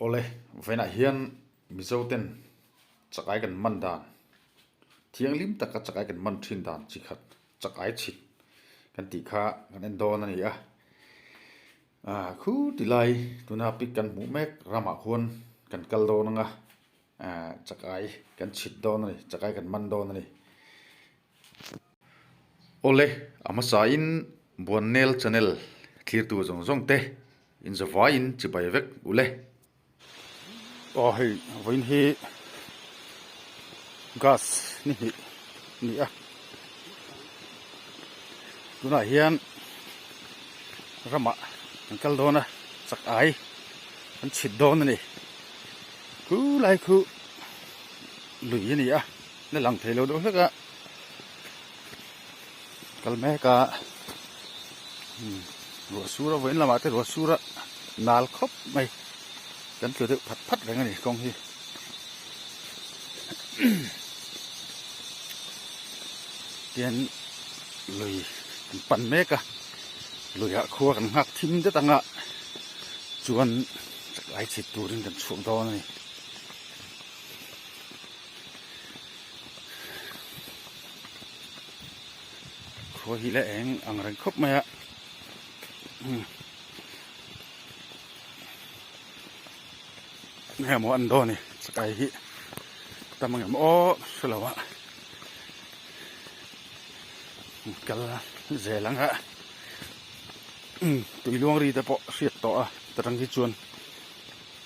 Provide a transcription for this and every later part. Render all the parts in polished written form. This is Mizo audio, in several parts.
Awle, vawiinah hian Mizo ten chakai kan man dan, thianghlim taka chakai kan man thin dan chi khat, chakai chhit kan tih kha kan en dawn a ni a. Aaa khu ti lai tuna pic kan hmuh mek ramah khuan kan kal dawn ang a, aaa chakai kan chhit dawn a ni, chakai kan man dawn a ni. Awle, a hmasain Buannel channel thlirtu zawng zawng te inzavaiin chibai vek ule. Aw hei vawiin hi gas ni hnih ni a tunah hian ramah an kal dawn a chak ai an chhit dawn a ni khu lai khu lui a ni a la lang thei lo deuh hlek a kal mek a ruah sur a vawiin lamah te ruah sur a nal khawp mai kan tlu deuh phat phat reng a ni kawng hi tian lui kan pan mek a luiah khua kan nghak thim det ang a chuan chakai chhit turin kan chhuak dawn a ni. Khua hi la eng ang reng khawp mai a nge maw an dawn ni chakai hi tam ang em aw hre lo a kal zel ang a tui luang ri te pawh hriat tawh a ta tang hi chuan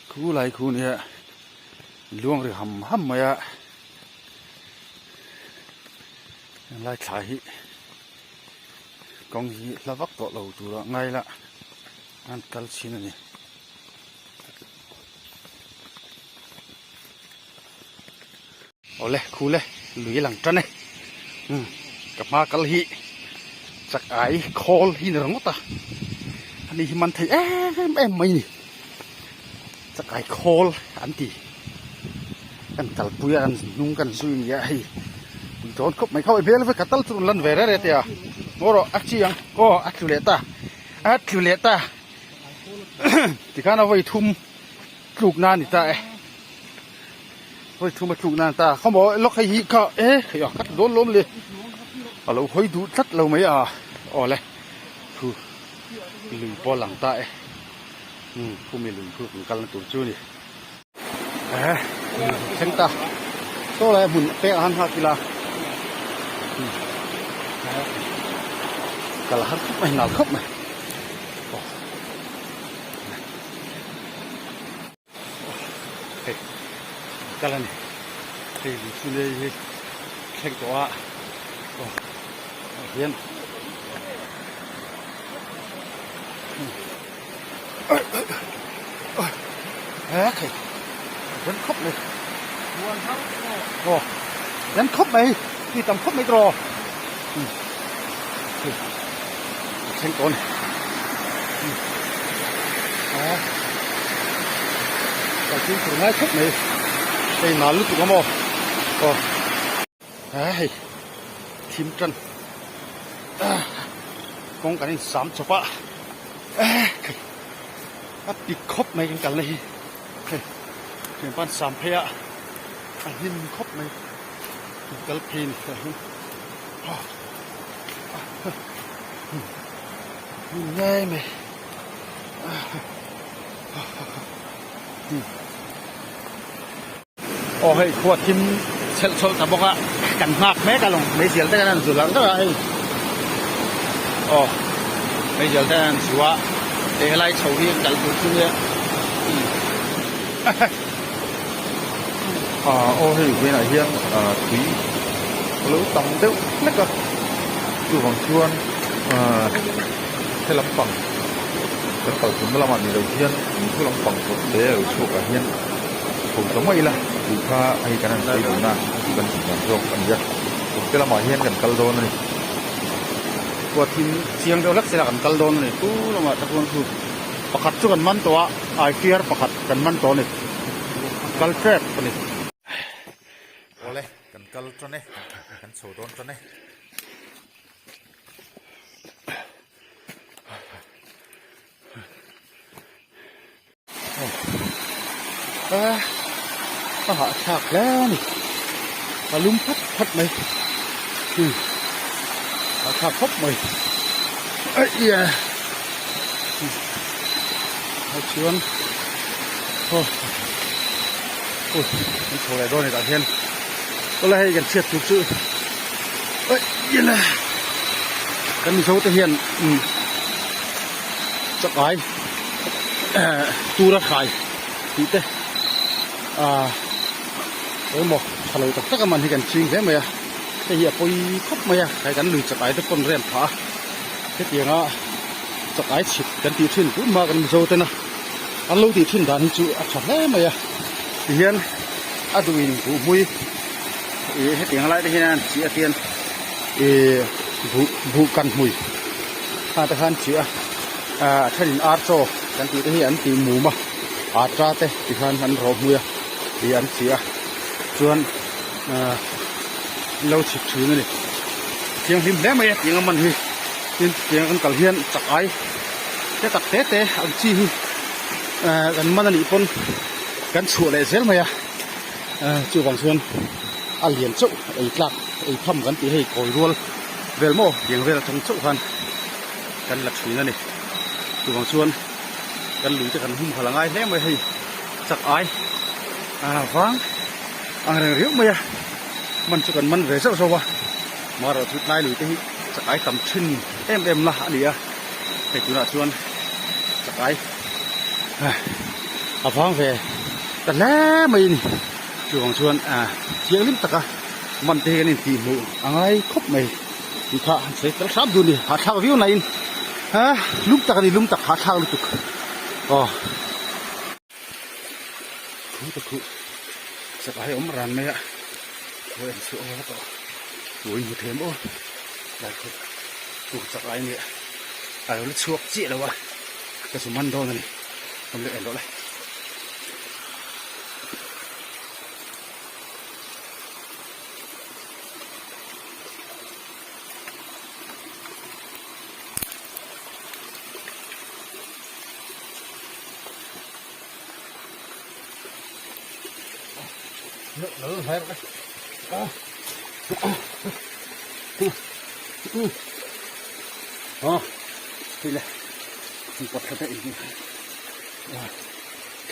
khu lai khu nia luang ri ham ham mai a. Helai thla hi kawng hi hla vak tawh lo tura ngai la an kal thin a ni. Awle khule lui lang tan e umm ka hma kal hi chak ai khawl hi ni ringawt a ani hi man thei em em mai ni chak ai khawl an ti. Kan kalpui a kan hnung kan zui nia hei pui dawn khawp mai kha hmel vek a tal chu rawn lan ve rere te a maw rawh a chi ang aw a tlu leh ta a tlu leh ta tikhan a vawi thum tluk na ani ta e vawi thum a tluk na ani ta khawmaw lawk hei hi kha e hei a ka tlu dawn lawm le a lo hawi duh tlat lo mai a aw le thu lui pawh a lang ta e umm khumi lui khu kan kalna tur chu a ni. Thleng ta saw lai hmun pek ah khan nghak ila kal har khawp mai nal khawp mai hei kal a ni hei lui chu nei hi thleng tawh a aw hian Dân khawp mai aw dân khawp mai ti tam khawp mai tawh thleng tawh a ni aw kal fimkhur ngai khawp mai hei nal lutuk a maw aw hei thim tan kawng kan insam chawp a a pik khawp mai kan kalna hi hei thian pan sam phei a a hlim khawp mai kan kal phei ni tah hian hnim ngei mai Aw hei khua thim chhelh chhawlh ta bawk a kan nghak mek a lawng meizial te kan han zu larh larh a hei aw meizial te an han zu a hei helai chho hi an kal tur chu nia ah aw hei vawiinah hian ah tui a lo tam deuh hlek a chuvang chuan ah he lampang kan kal tumna lamah ni lo hian thu lampang kawt te a lo chhuak ah hian. Chho ta mai ila tih kha hei kan han sawi dun a kan tih dan zawk a ni a kawngte lamah hian kan kal dawn a ni. Kua thim chiang deuh hlek sela kan kal dawn a ni pu lamah te chuan chu pakhat chu kan man tawh a aifiar pakhat kan man tawh a ni kal tep a ni. Awle kan kal tan e kan chho dawn tan e. A hahthlak hle a ni. A lum phat phat mai. Umm hahthlak khawp mai. Aih a Hei chuan aw ui kan chho leh dawn a ni tah hian awle hei kan chhiat tur chu aih ila kan mizo te hian umm chakai eh tura hrai tih te ah eng emaw tha lo tak tak a man hi kan ching hle mai a hei hi a pawi khawp mai a hei kan lui chakai te pawn rem phah a hetianga chakai chhit kan tih thin tun hma kan Mizo tena an lo tih thin dan hi chu a tha hle mai a tihian a duh in buh hmui ih hetiang lai te hian an chih a tian ih buh buh kan hmui kha te khan chih a ah a thenin ar chaw kan tih te hi an tih mum a ata te tikhan an rawh hmui a ih an chih a chuan ah lo chhit thin a ni thianghlim hle mai a tiang a man hi tin tiang kan kal hian chak ai te tak te te ang chi hi ah kan man a nih pawn kan chhuah leh zel mai a ah chuvang chuan a lian chauh ei tlak ei tham kan tih hei kawi rual vel maw tiang vel atang chauh khan kan la thin a ni chuvang chuan kan lui te kan hum khalh a ngai hle mai hei chak ai ah vang ang reng riau mai a man chu kan man ve zauh zauh a marawh chu tlai lui te hi chakai tam thin em em na a ni a hei tunah chuan chakai a vang ve ta hle mai a ni chuvang chuan ah thianghlim taka man te hi kan intih hmuh a ngai khawp mai tih kha an sawi tel hram duh a ni hahthlak viau na in ah lum tak a ni lum tak hahthlak lutuk aw. Thu te khuh chak ai awm ran mai a khawi an chhuah vak a ui hmu them aw lai khu khu chak ai nia a lo la chhuak chiah lo a ka chu man dawn a ni awm leh en rawh le.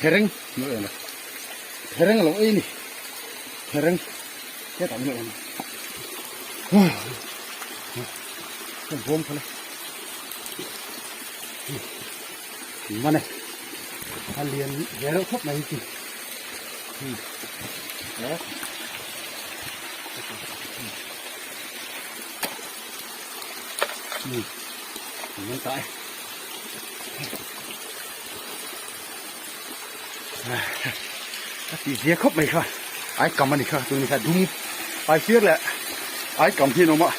Thereng thereng lo ei ni thereng hetah min lo awm a bawm kha le. Man e a lian ve reuh khawp mai hi chu man ta e a tih zia khawp mai kha ai kam a ni kha tun kha dum ai fir leh ai kam hi an awm a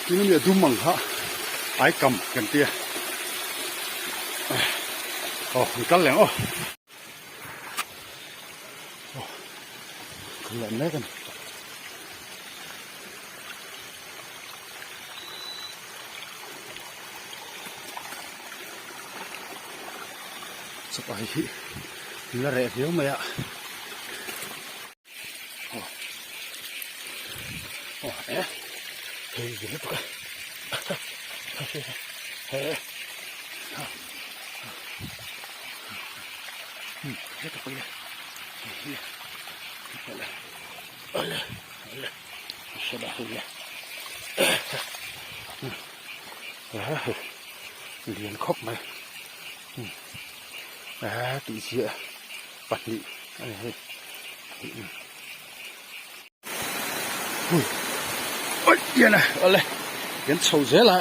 tun ami a dum ang kha ai kam kan tia aw an kal leh ang aw aw kal leh mek a ni. Chapai hi la reh viau mai a aw aw eh hei zir lutuk a he hmm heta pawh ila hei hi Lian khawp mai a tih ziah pahnih a ni hei awih awle kan chho zel a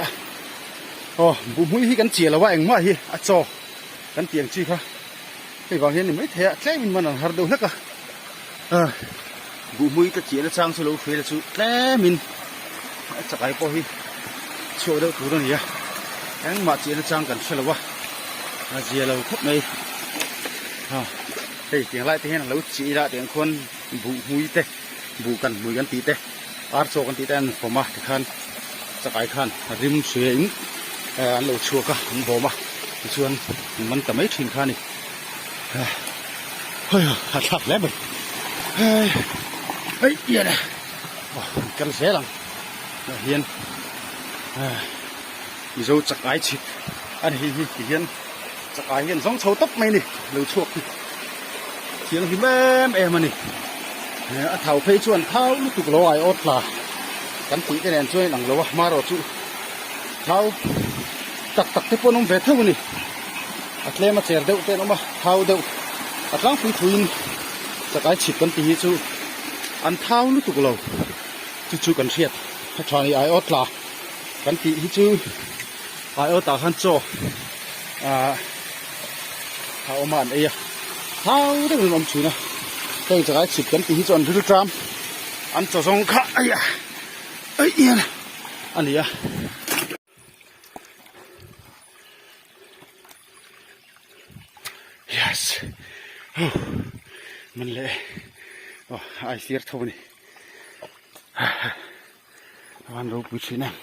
aw buhmui hi kan chiah lo a engmah hi a chaw kan tih ang chi kha hei vang hian ni maithei a tlem in man an har deuh hlek a. Buhmui ka chiah na chang chu lo hria chu tlemin a chakai pawh hi chhuak deuh tur a ni a engmah chiah na chang kan hre lo a a zia lo khawp mai ha hei tiang lai te hian a lo chih ila tiang khuan buhmui te buh kan hmui kan tih te ar chaw kan tih te an fawm a tikhan chakai khan rim hria in an lo chhuak a an bawm a tichuan man ta mai thin kha a ni. Hei a thlak hle mai hei hei ian e aw an kal zel ang tah hian mizo chak ai chhit a ni hei hi ti hian chak ai hian zawng chho tawp mai a ni lo chhuak hi thianghlim em em a ni a thau phei chuan thau lutuk lo ai awt tla kan tih te nen chuan a inang lo a hmarawh chu thau tak tak te pawh an awm ve theuh a ni. A tlem a cher deuh te an awm a, thau deuh a tlangpui thuin chakai chhip kan tih hi chu an thau lutuk lo chu chu kan hriat a tha ni aiawt tla kan tih hi chu aiawt ah khan chaw ah a awm a an ei a thau deuh in an awm thin a heng chakai chhip kan tih hi chu an ril tram an chaw zawng kha a a ni a. Yes huh man le aw a ai sir tho a ni a van ropui thin em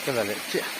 Ka la leh chiah.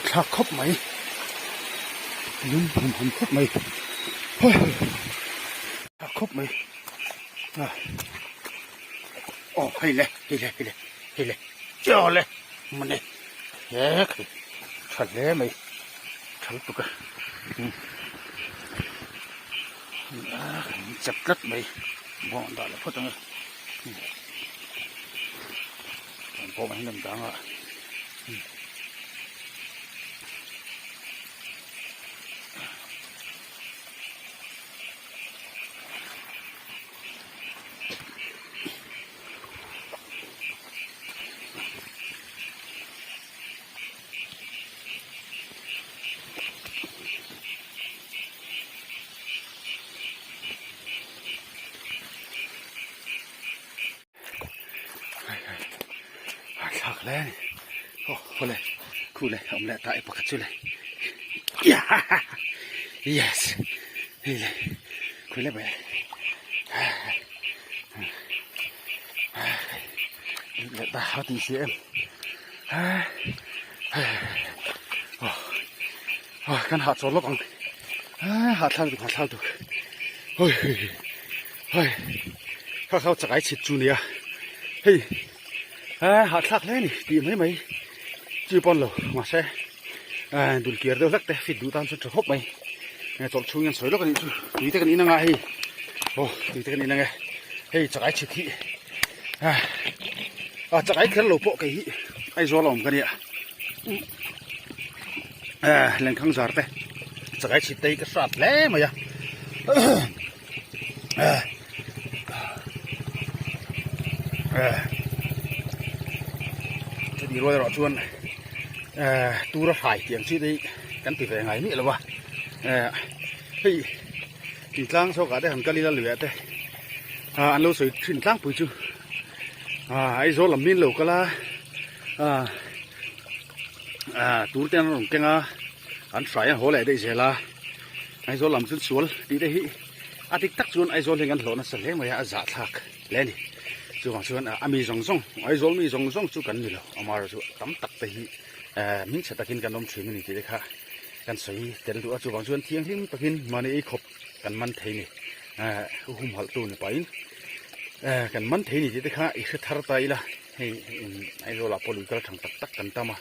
Thlak khawp mai lum hum hum khawp mai thlak khawp mai. Aw hei le hei le hei le hei le aw le mawni he khi tha hle mai tha lutuk a um chep tlat mai bawng dah leh phawt ang e bawng hi an dang a. Thlak hle a ni aw khawle khule a awm leh ta e pakhat chu le yes hei le khule mai leh ta a ti si em aw kan hah chawl lawk ang hah thlak duk hah thlak duk Hei kha kha chakai chhit chu nia hei eh hahthlak hle ani tih mai mai chi pawn lo mahse eh dul kiar deuh hlek te fit duh tan chuan tha khawp mai eh chawlh chhung hian sawi lawk anih chu tui te kan in anga hei aw tui te kan in ange hei chakai chhit hi eh a chakai kher lo pawh kei hi Aizawl a awm ka nia eh lenkhang zar te chakai chhit te hi ka hrat hle mai a. Chutih rual erawh chuan tura hrai tih ang chi te hi kan ti ve ngai miah lo a hei tintlang chhawkah te han kal ila lui ah te an lo sawi thin tlangpui chu Aizawl lam min lo kal a tur te an rawn keng a an hrai an haw leh daih zel a. Aizawl lam chu sual tih te hi a dik tak chuan Aizawl hian kan hlawh nasa hle mai a, a zahthlak hle a ni. Chuvang chuan a mi zawng zawng, Aizawl mi zawng zawng chu kan ni lo, amaherawhchu chu tam tak te hi hmingchhe takin kan awm thin a ni tih te kha kan sawi tel duh a. Chuvang chuan thianghlim takin mahni ei khawp kan man thei ni, humhalh tu ni pahin kan man thei ni tih te kha i hre thar ta ila, hei Aizawl ah pawh lui kal thang tak tak kan tam a,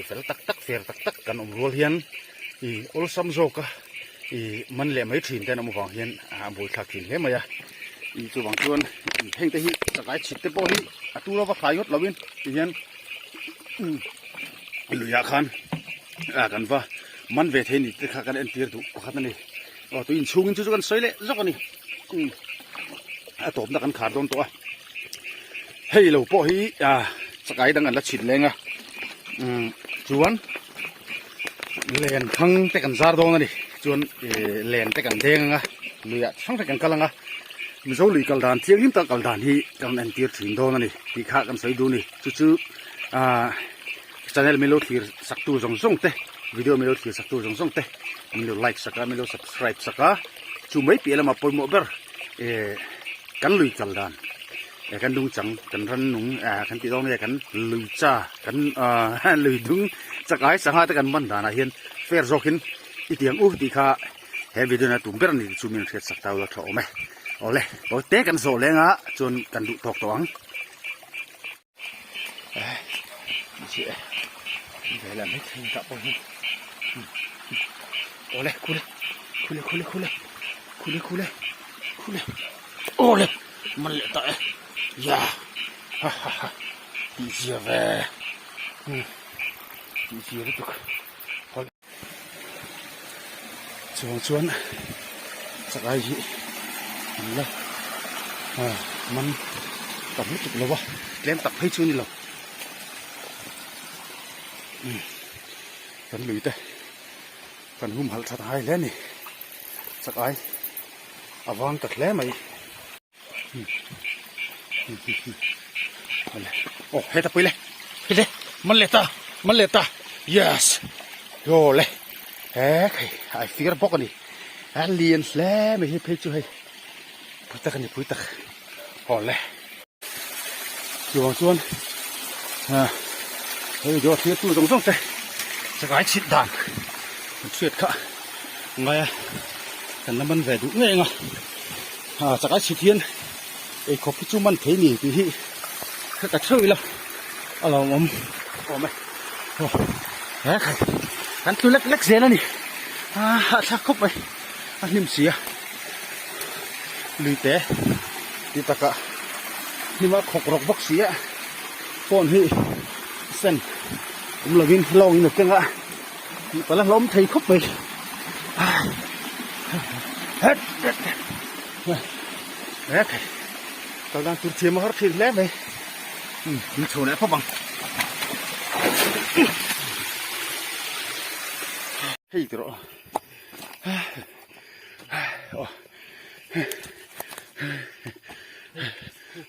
fel tak tak, fer tak tak kan awm rual hian. I awlsam zawk a. Ih man leh mai thin te an awm avang hian a buaithlak thin hle mai a. Ih chuvang chuan heng te hi chakai chhit te pawh hi a tur ava khai ngawt lovin tihian luiah khan ah kan va man ve thei ni te kha kan entir duh pakhat a ni. Aw tui inchhungin chu chu kan sawi leh zawk a ni. A tawpna kan khar dawn tawh a. Hei lo pawh hi ah chakai dang an la chhit leng a. Chuan. Len thang te kan zar dawn a ni chuan ih len te kan deng ang a luiah chi hrang hrang kan kal ang a mizo lui kal dan thianghlim tak kal dan hi kan entir thin dawn a ni tih kha kan sawi duh a ni chu chu ah channel min lo thlir sak tu zawng zawng te video min lo thlir sak tu zawng zawng te min lo like sak a min lo subscribe sak a chu mai piah lamah pawimawh ber ih kan lui kal dan. Eh kan dungchang kan rannung eh kan tih dawn nge kan lui cha kan ah lui dung chakai sangha te kan man danah hian fair zawkin i tiang u tih kha he video na tum ber a ni tih chu min hriat sak ta ula tha awm e awle pawi te kan zawh leng a chuan kan duh tawk tawh ang. Awle khule khule khule khule khule khule khule awle man leh ta e ya ha ha ha tih zia ve tih zia lutuk Chuvang chuan chakai hi an la man tam lutuk lo a, tlem tak phei chu a ni lo. Kan lui te kan humhalh that ngai hle a ni, chakai a vang ta hle mai. Aw heta pui le hei le man leh ta man leh ta yes aw le he khai a fir bawk a ni a lian hle mai hei phei chu hei pui tak a ni pui tak aw le chuvang chuan hei video thlir tu zawng zawng te chakai chhit dan kan hriat kha ngai a kan la man ve duh ngei ang a. Ah chakai chhit hian eikhawp hi chu man thei ni tih hi ka ka theuh ila a lo awm awm e aw he khai kan tlu lek lek zel a ni ah hahthlak khawp mai a hnim si a lui te ti takah hnim a khawk rawk bawk si a phone hi sen awm lovin lawng in a keng a. Tih palh a hlawm thei khawp mai het het het kal dan tur thiam a har thin hle mai min chho leh khawp ang hei ti rawh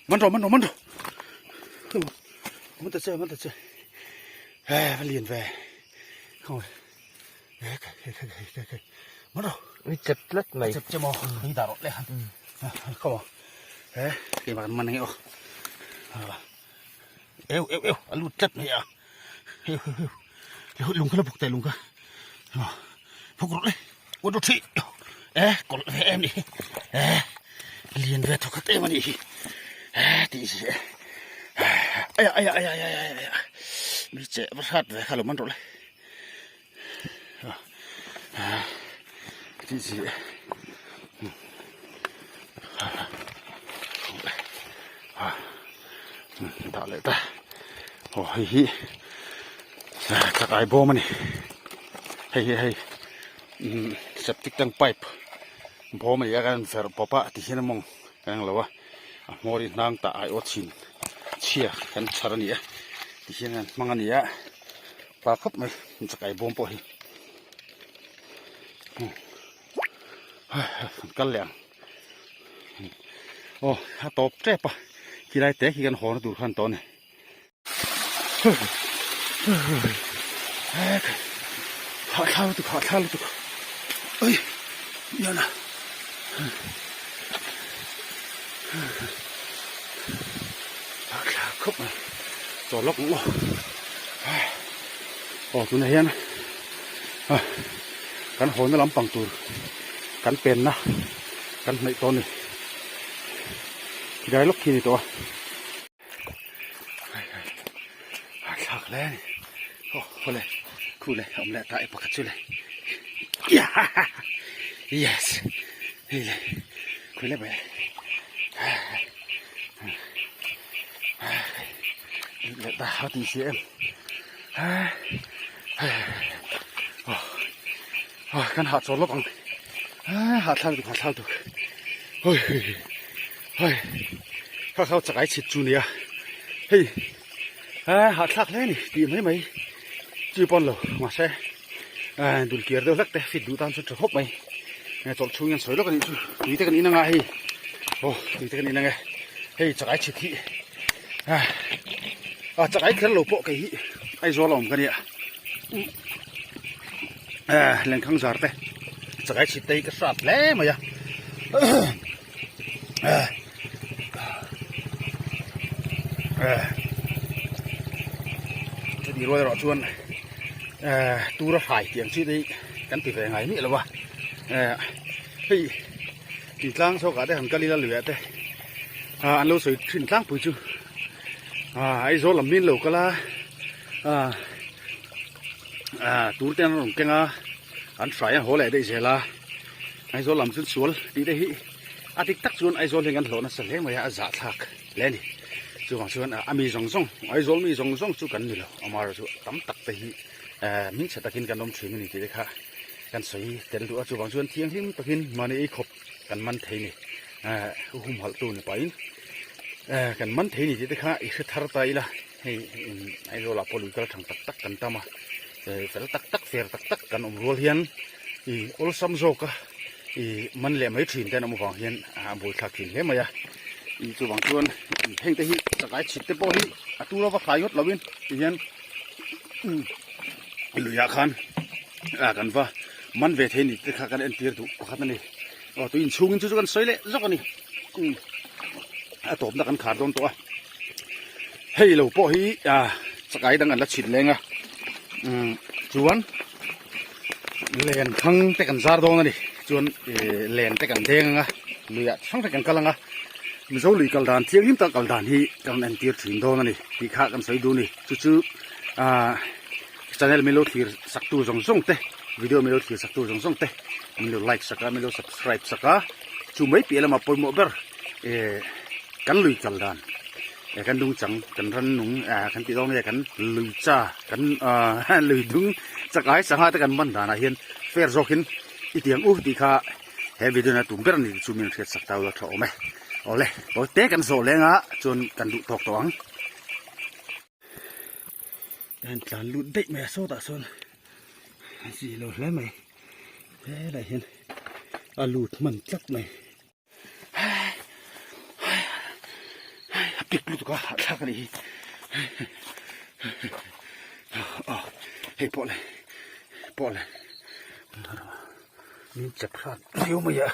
man rawh man rawh man rawh man ta che man ta che he va lian ve I chep tlat mai. Chep chep maw i dah rawh le han. Come on. He keimah kan man ange aw. Eu eu eu a lut tlat mai a. Eu eu eu lung kha la bawk teh lung kha. Phuk rawh le. Uat rawh thi. E kawlh ve em ni hi. E lian ve thawkhat em a nih hi. E tih si e. Aya aya aya aya aya aya. Mi che va hrat ve kha lo man rawh le. Tih si e. Dah leh ta. Aw hei hi chakai bawm a ni. Hei hi hei septic tank pipe bawm a ni a kan verh pawp a ti hian a mawng kan ang lo a a hmawr hi hnang tah ai aw chhin chhia kan chhar a ni a ti hian an hmang a ni a pa khawp mai chakai bawm pawh hi kan kal leh ang aw a tawp tep a khilai te khi kan haw na tur khan tawh a ni. Hah thla lutuk hah thla lutuk oi yana hah thla khawp mai chaw lawk ang aw aw tunah hian kan haw na lampang tur kan penna kan hnaih tawh a ni khilai lawk khi a ni tawh a. A thlak hle a ni aw khawle khu le awm leh ta e pakhat chu le. Yes hei le khawi le mai leh ta a ti si em kan hah chawl lawk ang hah thlak tuk hah thlak tuk hoi hoi kha kha chakai chhit chu nia hei hah thlak hle ni tih mai mai chi pawn lo mahse dul kiar deuh hlek te fit duh tan chu tha khawp mai chawlh chhung hian sawi lawk a nih chu tui te kan in anga hei aw tui te kan in ange hei chakai chhit hi a chakai kher lo pawh kei hi Aizawl a awm ka nia lenkhang zar te chakai chhit te hi ka hrat hle mai a Chutih rual erawh chuan tura hrai tih ang chi te hi kan ti ve ngai miah lo a hei tintlang chhawkah te han kal ila luiah te an lo sawi thin tlangpui chu Aizawl lam min lo kal a tur te an rawn keng a an hrai an haw leh daih zel a Aizawl lam chu sual tih te hi a dik tak chuan Aizawl hian kan hlawh nasa hle mai a a zahthlak hle a ni chuvang chuan a mi zawng zawng Aizawl mi zawng zawng chu kan ni lo amaherawh chu tam tak te hi hmingchhe takin kan awm thin a ni tih te kha kan sawi tel duh a chuvang chuan thianghlim takin mahni ei khawp kan man thei a ni humhalh tu ni pahin kan man thei a ni tih te kha i hre thar ta ila hei Aizawl ah pawh lui kal thang tak tak kan tam a fel tak tak fer tak tak kan awm rual hian ih awlsam zawk a ih man leh mai thin te an awm avang hian a buaithlak thin hle mai a ih chuvang chuan heng te hi chakai chhit te pawh hi a tur a va hlai ngawt lovin ti hian luiah khan ah kan va man ve thei ni te kha kan entir duh pakhat a ni aw tui inchhungin chu chu kan sawi leh zawk a ni a tawpna kan khar dawn tawh a hei lo pawh hi ah chakai dang an la chhit leng a chuan len thang te kan zar dawn a ni chuan ih len te kan deng anga luiah hrang hrang kan kal anga mizo lui kal dan thianghlim tak kal dan hi kan entir thin dawn a ni tih kha kan sawi duh a ni chu chu ah channel min lo thlir sak tu zawng zawng te video min lo thlir sak tu zawng zawng te min lo like sak a min lo subscribe sak a chu mai piah lamah pawimawh ber eh kan lui kal dan eh kan dungchang kan rannung eh kan tih dawn nge kan lui cha kan ah lui dung chakai sangha te kan man danah hian fair zawkin i tiang u tih kha he video na tum ber a ni tih chu min hriat sak ta ula tha awm e awle pawi te kan zawh leng a chuan kan duh tawk tawh ang. A in tlan lut daih mai a sawtah sawn a chi lo hle mai helaiah hian a lut hman tlat mai. A pik lutuk a hahthlak a nih hi aw hei pawh le pawh le min chep hrat viau mai a.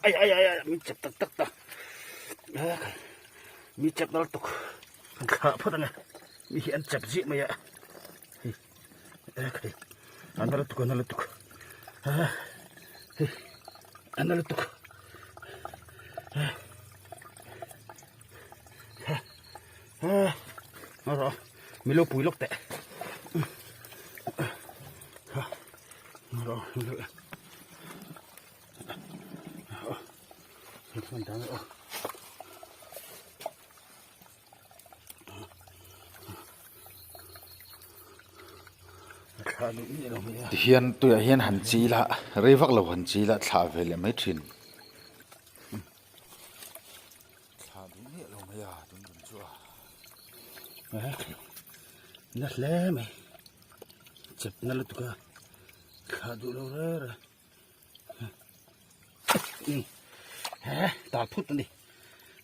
Ai ai ai ai min chep tak tak ta mi chep nal tuk kan thlah phawt ange mi hi an chep zih mai a hei hei an nal lutuk an nal lutuk hei an nal lutuk mi lo pui lawk teh Tihian tuiah hian han chil a rei vak lo han chil a thlah ve leh mai thin. Thlah duh miah lo mai a tun tum chu a. Na hle mai chep na lutuk a thlah duh lo reng reng. He tal phut a ni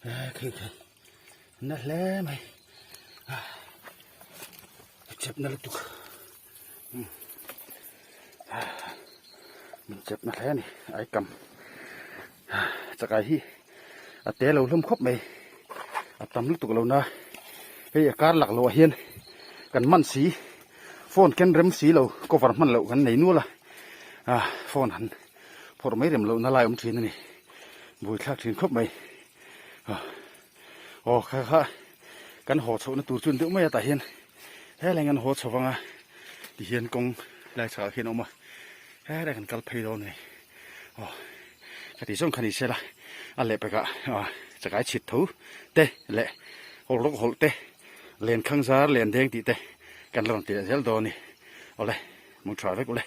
he khi khi na hle mai chep na lutuk min chep na hle a ni ai kam chakai hi a te lo hlawm khawp mai a tam lutuk lo na hei a kar lak loh ah hian kan man si phone ken rem si lo cover hman loh kan nei nual a. ah phone han phawrh mai rem lohna lai awm thin a ni buaithlak thin khawp mai ah aw kha kha. kan haw chhohna tur chu ni deuh mai a tah hian helai hian kan haw chho vang a tihian kawng lai chhakah khian a awm a helai kan kal phei dawn a ni aw ka tih zawng kha ni sela a lehpekah ah chakai chhit tho te leh hawlh rawk hawlh te lenkhang zar len deng tih te kan la rawn ti leh zel dawn a ni awle mung tha vek ule.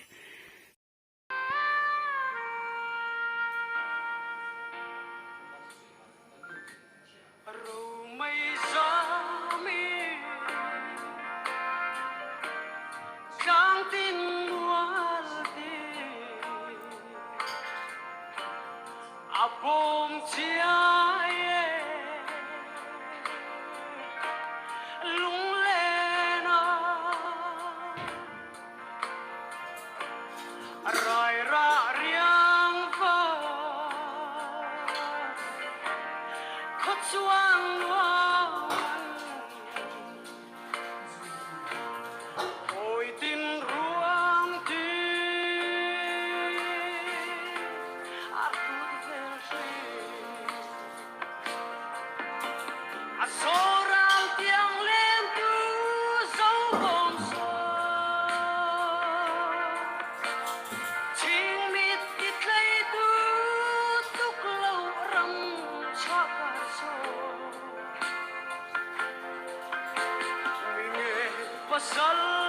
Pasal.